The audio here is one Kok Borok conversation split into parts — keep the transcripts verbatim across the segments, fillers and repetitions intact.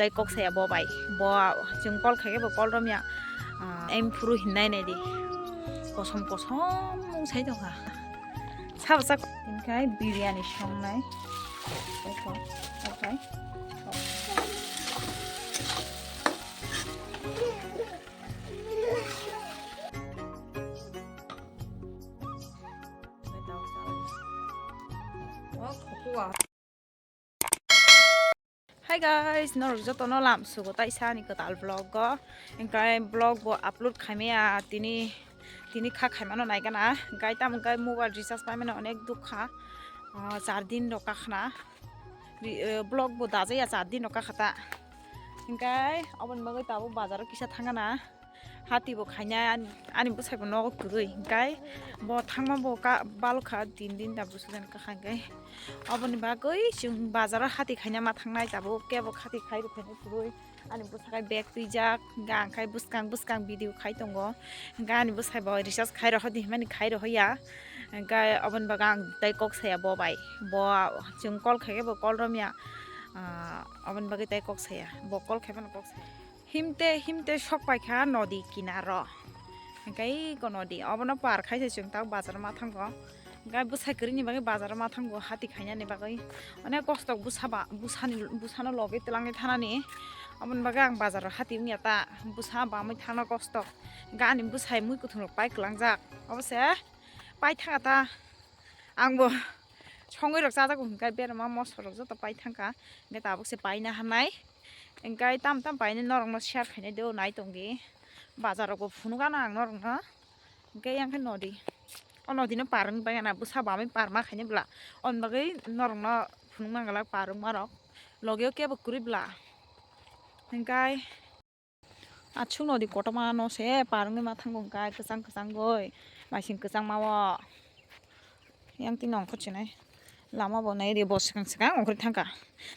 Tei kok saya bo bai. Bo chwng call khaikhe bo call romya. Ah, em phuru hinnai nai di. Kosom kosom mung sai tongkha. Sabo sak. Hinkhe biryani songnai. Tei kok, kok bai. Hi guys, norok jotono lam sugo taisa ani kwtal vlog o. Hinkhe vlog bo upload khaimaya tini, tini kha khaimano naigana. Hinkhe tamo hinkhe mobile recharge paimano onek dukha. Ah, char din rok kakhna. Ri-, eh, vlog bo dajaya char din rok kakha ta. Hinkhe oboni bagwi tabuk bazaro kisa thangana. Hati bo khaina ani, ani bwsai bo nogo kwrwi. Hinkhe bo thangma bo ka-, balokha din din da bwsajani kakha hinkhe. Oboni bagwi chwng bazaro hati khaina ma thangnai tabuk kebo hati khai rw khaina kwrwi. Ani bwsai bag twijak, hinkhe ang khai bwskang bwskang video khai tongo. Hinkhe ani bwsai bo recharge khai rohor di hinmani khai rohor ya. Hinkhe oboni bagwi ang tei kok saya bo bai. Bo chwng call khaikhe bo call romya. Ah, oboni bagwi tei kok saya. Bo call khaimano kok saya. Himte himte sok paikha nodi kinaro. Hinkhe iko nodi. Obono par khaise chwng tak bazar ma thango. Hinkhe bwsai kwrwini bagwi bazar ma thango hati khainani bagwi. Onek kosto bwsa ba, bwsani, bwsano logwi twlangwi thanani. Aboni bagwi ang bazaro hati wngya ta. Bwsa bamwi thangna kosto. Hinkhe ani bwsai mui kwthwng rok pai kwlangjak. Obo se pai thanga ta. Ang bo songwi rok chajago hinkhe berma moso rok joto pai thangkha. Hinkhe tabuk se paina hanai. Hinkhe tam tam painai norokno share khainai do nai tongdi. Bazar rokbo phunukgana ang norokno. Hinkhe yang khe nodi. O nodi no par wng bai gana bwsa bamwi par ma khainai bwla. Oboni bagwi norokno phunukna glak par wngma rok. Logeo kebo kwrwi bwla. Hinkhe Achuk nodi kotorma no se par wngwi ma thango hinkhe kwchang kwchang goi. Maising kwchangma o. Yang twi nongkhor chinai. Lama bo nai ri bo swkang swkang ongkhorwi thangkha.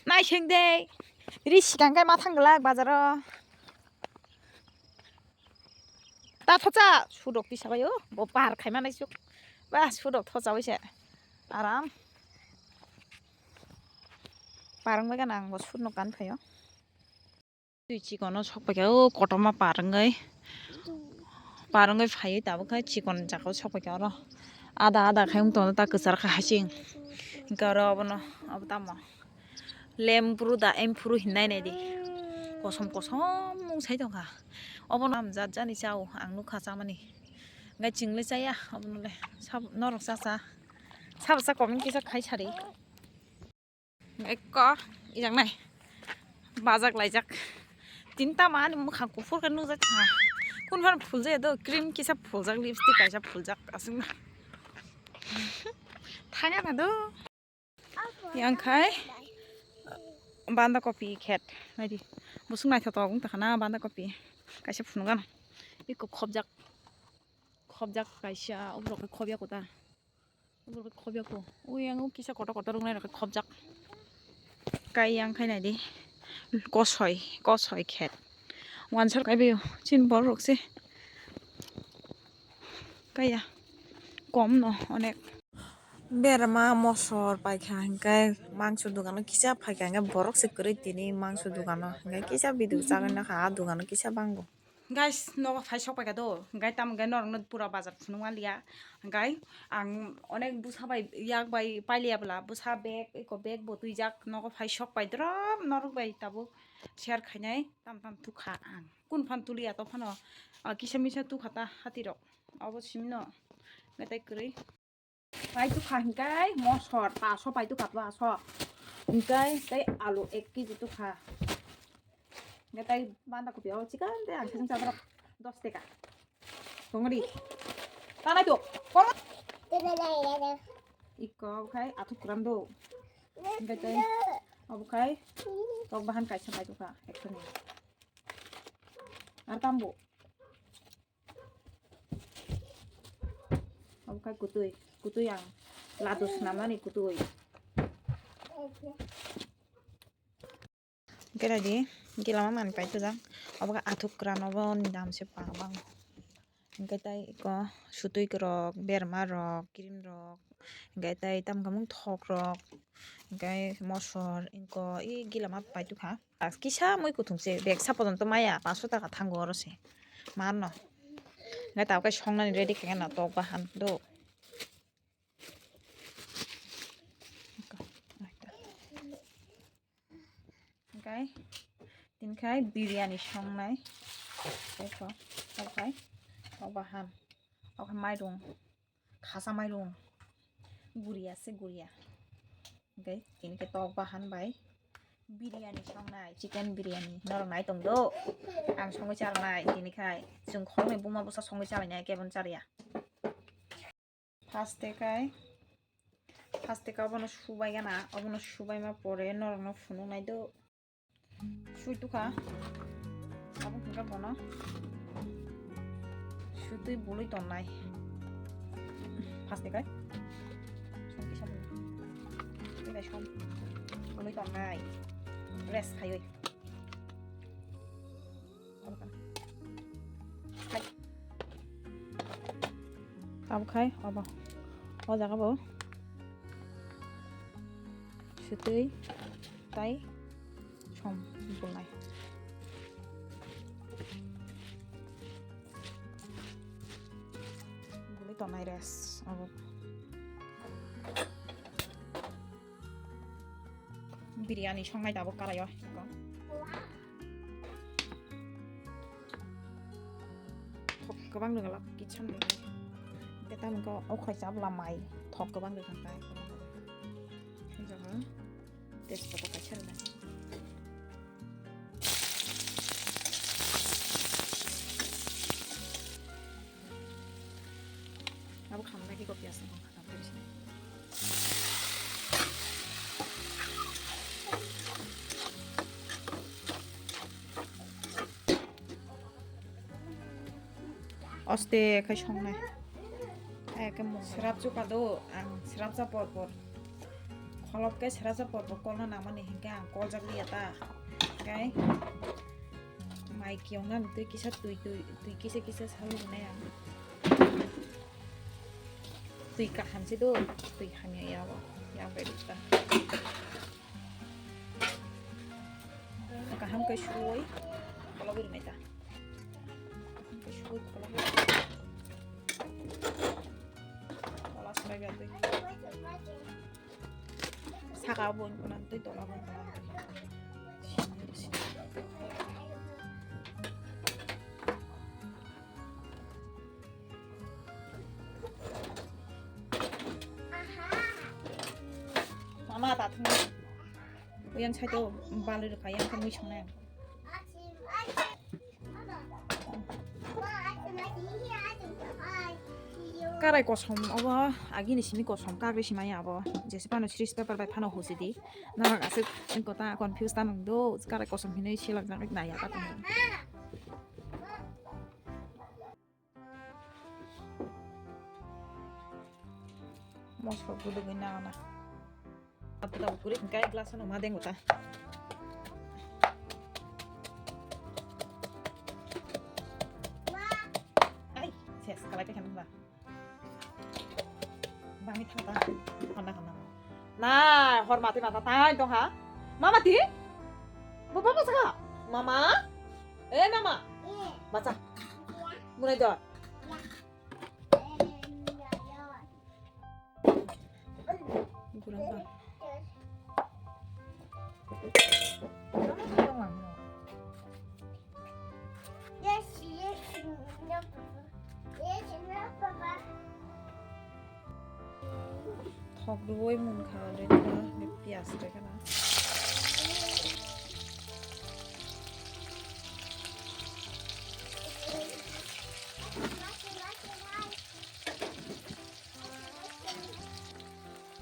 Naising de. Ri swkang khe ma thang glak bazaro. Ta thocha sudok tisa bai o. Bo par khaima naisuk. Ba sudok thocha bai se. Aram. Par wngwi gana ang bo sudno kan phaio. Twi chikon o sok paikha o kotorma par wngwi. Par wngwi phaiwi tabuk khe chikon jagao sok paikha oro. Ada ada khe wng tongo ta kwchar khe hasing. Hinkhe oro obono obo tamo. Lem phuru da em phuru hinnai nai di. Kosom kosom mung sai tongkha. Obono am jat jani chao ang nukha chamani. Hinkhe chwngno chaya obono le sab-, norok cha cha. Sabo cha comment kisa khai sari. Ekko ijak nai. Bajak laijak. Tinta mani mukhang kuphur khe nukjak tha. Kun phano phuljak do, cream kisa phuljak, lipstick kaisa phuljak aswk na. Thangya na do. Yang khai banda kopi khet. Naidi. Busung naithotok wng takha na banda kopi. Kaisa phunukgana. Iko khobjak. Khobjak kaisa, ubrok khe khobya kuta. Ubrok khe khobya ku. Uyang kisa kotor kotor wngnai rok khe khobjak. Kai yang khai naidi. Kosoi, kosoi khet. Wansar kai baio. Chin bor rok se. Kaya. Kom no onek. Berma mosor paikha hinkhe mangso dogano kisa phaikha hinkhe borok se kwrwi tini mangso dogano hinkhe kisa video chagwi nokha ah dogano kisa bango. Guys, nogo phai sok paikha do. Hinkhe tamo hinkhe norokno pura bazar phunuk manliya. Hinkhe ang onek bwsa bai yak bai pailiya bwla. Bwsa bag, eko bag bo twijak. Nogo phai sok pai drop norok bai tabuk share khainai. Tam tam tukha ang. Kun phan tuliya to phano, ah, kisa misa tukha ta hati rok. Obo simino. Hinkhe tai kwrwi. Pai tukha hinkhe mosor paso pai tukha paso. Hinkhe tei alu ek kg tukha. Hinkhe tei banda kopi o chikon tei ang sising chabrok dos teka. Tongri. Tanai tuk. Kor. Iko khai athuk kuram do. Hinkhe tei obo khai tok bahan kaisa pai tukha ekso ni. Ar tambo. Obo khe kutui, kutui ang ladu swnamnani kutui. Khe naidi, gilama manwi pai tujak. Obo khe athuk kwran, obo ni dam se pa bang. Hingke tai eko sutui rok, berma rok, cream rok, hingke tai tamo khe mung thok rok, hingke mosor, inko i gila ma pai tukha. Kisa mui kuthum se bag sa pojonto maya, panch sho taka thango oro se. Mar no. Hingke tabuk khe songnani ready khe na tok bahan do. Hingke tini khai biryani songnai. Tei kho, tei khai, tok bahan. Tok bahan mairung, khasa mairung. Guria se guria. Hingke tini khe tok bahan bai biryani songnai, chicken biryani. Norok nai tong do. Ang songwi charnai tini khai. Chwng khoroknwi buma bwsa songwi chalainai, kebon charya. First kai, first kai obono subai gana, obono subai ma pore norokno phunuk nai do. Sui tukha, abo hwnkha bono sutui bului tongnai. First kai, sui kisa bului, sui bai som bului tongnai, rest khaiwi. Abo khai, obo. O jaga bo. Sutui, tai, som, bulnai. Bului tongnai rest, obo. Biryani songnai tabuk karaio. Thok kwbang rwgwlak kitchen ni. Tei tamoni khe o khoroksa bwla mai thok kwbang rwgwlak. Tejpata kaisa rwgwlak. Abo khamna khe kopi aswk wngkha, khamna khe sini. Oste khai songnai. Hai khe mung srap chuka do, ang srap cha por por. Kholop khe srap cha por por kolna nangmani hinkhe ang koljak liya ta. Kai mai kiyong nani twi kisa twi twi twi kisa kisa salwi rwnai ang. Twi kaham se do, twi hamya ya bo, ya bai ta. Kaham khe suwi, kholobwi rwnai ta. Kaham khe suwi, kholobwi. Tola sarai ba twi. Saka bo wngkha na twi, tola bo wngkha na twi. Mama, ta thung. Yang sai to balwi rwkha, yang khe mui songnai ang. Karai kosom obo, agini simi kosom, kagri simi abo. Jesi phano series paper bai phano husi di. Norok aswk wngkha ta, confuse ta nung do, karai kosom hinwi selak jak nai ya ta tong. Mosok gudugwi nana. Apo tabuk puri hingkai glass ano ma dengo ta. Ai, ses, kalai pe khen ba. Bangni thang ta, honna honna. Na, hor mati mata tai dong ha. Mama ti? Bo baba saka. Mama? Eh, mama. Bacha. Munai dor. Kurang ba. Thok rwui munkha, rwui kha, piyaj rwui khana.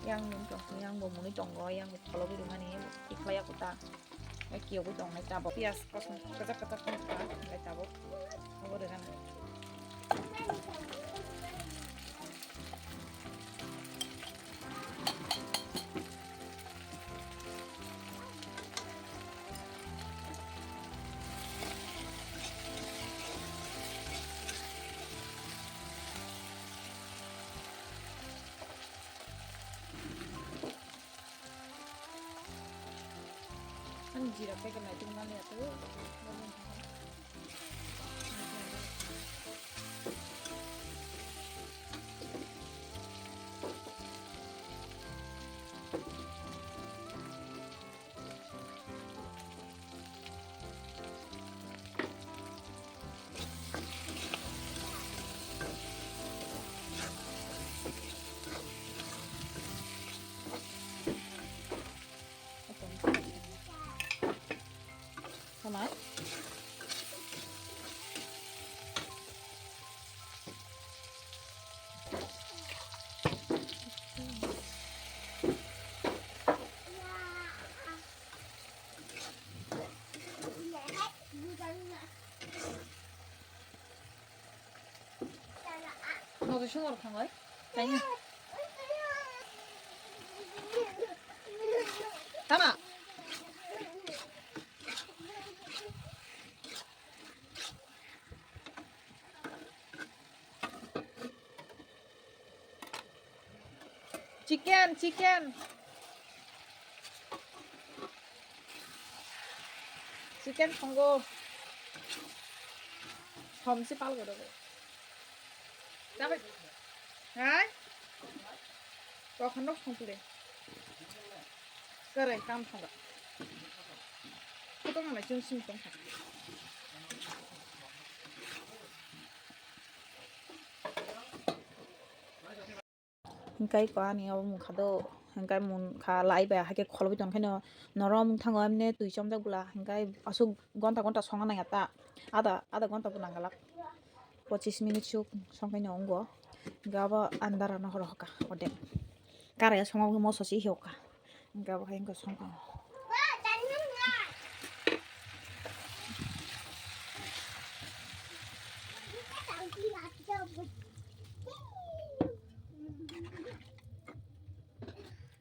Yang nung tong, yang bo muni tongo, yang bo kholobwi rwmani, tikhlai ya kuta. Kiyogwi tongnai tabuk. Piyaj kosom kwchak kwchak wngkha, hingke tabuk obo rwgana. Ani jira packet naitung mani atu. Tama. Nogo songwrok thangwi. Kaisa. Tama. Chicken, chicken. Chicken tongo. Thomsi pal godo. Dabai. Hai? Kokhan rok songpili. Kwrwi kam thangba. Kotong nai chwng simi tong kha. Hingkai ko ani obo mungkha do, hingkai mungkha lai bai haikhe kholobwi tongkhaino norok mungthango emne twi chomjak bwla, hingkai aswk gonta gonta songna nangya ta, ada ada gonta bo nangala, pochis minute suk songkhaino wngo, hingke abo andar ano horo hoka ode, kare songma moso si hoka, hingke abo hai wngkha songkha.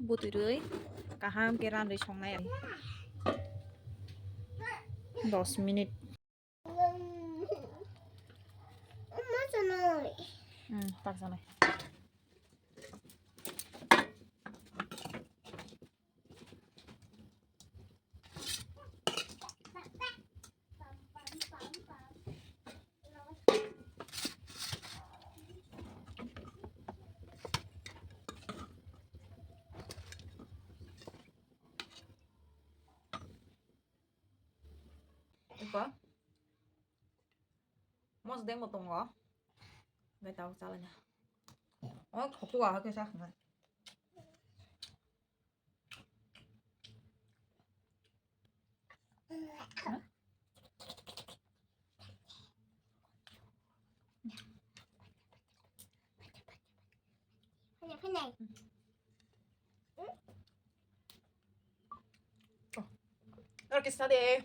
Bwtwi rwi kaham khe ranrwi songnai ang. Dos minute. Hmm, tak sanai. Iko. Mos deng bo tongo. Gai tau chalanya. O, khokuwa ha khe sa khnai. Oro kisa de.